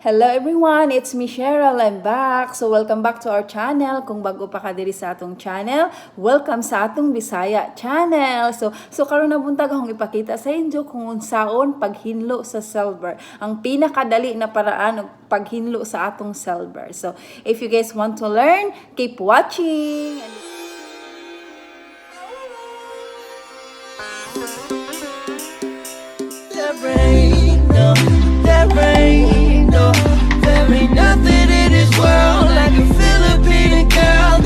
Hello everyone, it's me, Cheryl. I'm back. So welcome back to our channel. Kung bago pa ka diri sa atong channel, welcome sa atong Bisaya channel. So karon na buntag akong ipakita sa inyo kung unsaon paghinlo sa silver. Ang pinakadali na paraan og paghinlo sa atong silver. So if you guys want to learn, keep watching. There ain't no, there ain't no, there ain't nothing in this world like a Filipino girl.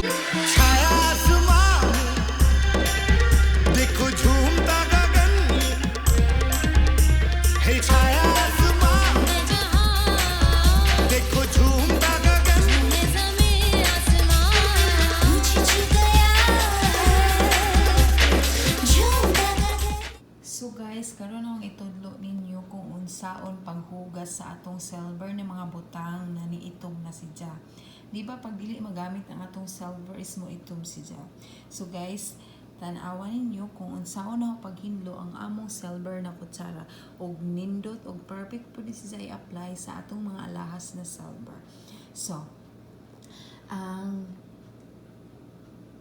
छाया आसमान, देखो झूमता गगन हे। छाया आसमान, देखो झूमता गगन। तुझे छू गया झूमता गगन। So guys, karon akong itudlo ninyo kung unsaon paghugas sa atong silver na mga butang na niitom na siya. Di ba pag dili magamit ang atong silver is mo itom siya? So guys, tan-awa ninyo kung unsaon na paghinlo ang among silver na kutsara og nindot og perfect pud siya i-apply sa atong mga alahas na silver. So, ang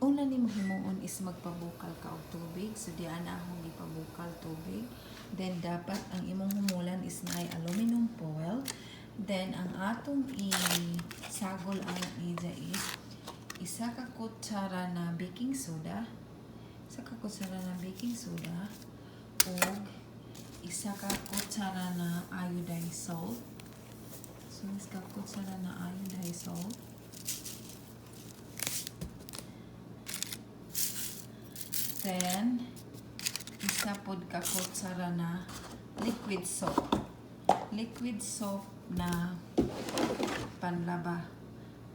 una nimo himuon is magpabukal ka og tubig. So diyan na akong gipabukal tubig. Then dapat ang imong humulan is naay aluminum foil. Then ang atong isagol ang niya is isa ka kutsara na baking soda. Isa ka kutsara na baking soda ug isa ka kutsara na iodized salt. So isa ka kutsara na iodized salt. Then, isa pod ka kutsara na liquid soap. Liquid soap na panlaba.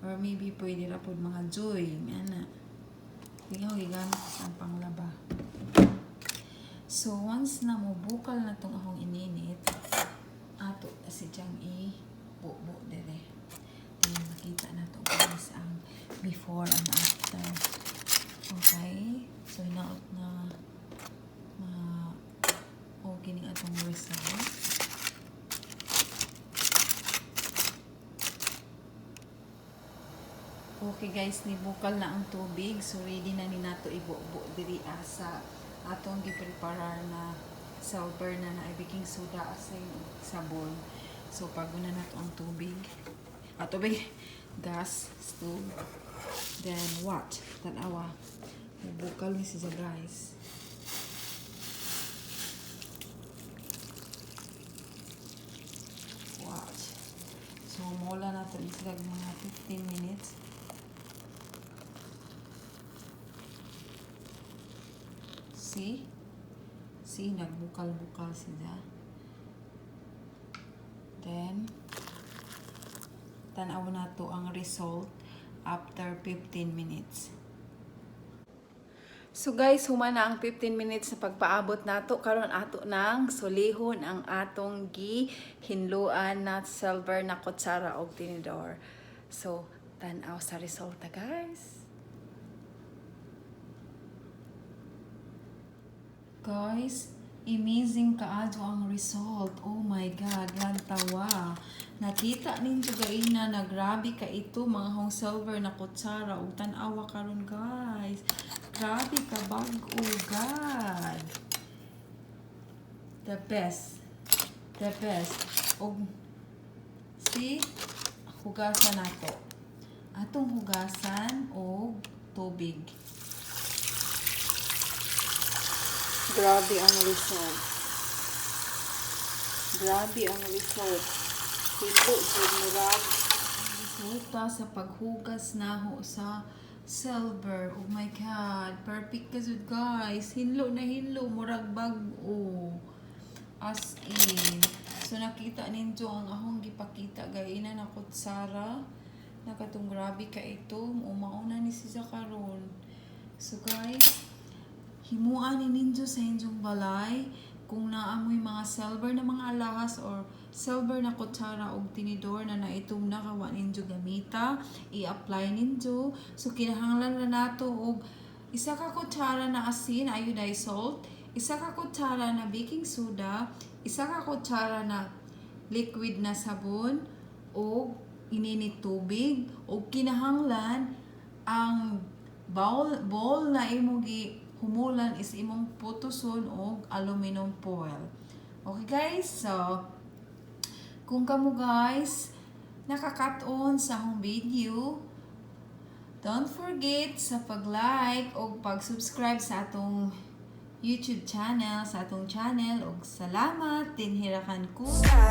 Or maybe pwede ra pod mga Joy. Ana. Hindi ko gigamit sa panglaba. So, once na mobukal na tong akong ininit, ato na siyang i-bubo dire. Then, makita na to, guys, ang before and after. Okay? So, hinaot na ma okay ning atong result. Okay guys, nibukal na ang tubig. So ready na ni nato ibubo diri sa atong gipreparar na silver na na baking soda, asin, sabon. So paguna nato ang tubig. Ah, tubig, gas stove. Then what? Tanawa. Mubukal ni siya, guys. Watch. So mula na to sila mga 15 minutes. See? See, nagbukal-bukal sila. Then, tanaw na to ang result after 15 minutes. So guys, human na ang 15 minutes na pagpaabot nato, karon ato nang sulihon ang atong gihinluan na silver na kutsara og tinidor. So, tan-aw sa resulta, guys. Guys, amazing kaayo ang result. Oh my God, lantawa. Nakita ninyo gaina na grabe ka ito mga hong silver na kutsara ug tan-awa karon, guys. Grabe ka bag-o, God. The best. The best. Og see, hugasan nato. Atong hugasan og tubig. Grabe ang result. Grabe ang result. Hilo jud murag. Resulta sa paghugas naho sa silver. Oh my God, perfect ka jud, guys. Hinlo na hinlo, murag bag-o. As in. So nakita ninyo ang akong gipakita gaina na kutsara. Nakatong grabe ka ito. Umauna ni siya karon. So guys, himuan ni ninyo sa inyong balay kung naamoy mga silver na mga alahas or silver na kutsara og tinidor na naitom na kawa ninyo gamita, i-apply ninyo. So kinahanglan na nato og isa ka kutsara na asin, iodized salt, isa ka kutsara na baking soda, isa ka kutsara na liquid na sabon. og ininit tubig og kinahanglan ang bowl na imong gi humulan is imong putuson og aluminum foil. Okay guys, so kung kamo guys nakakaton sa akong video, don't forget sa pag-like o pag-subscribe sa atong YouTube channel, sa atong channel, og salamat tinhirakan ko.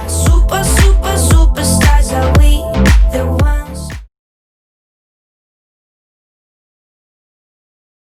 Super, super, superstars. Are we the ones?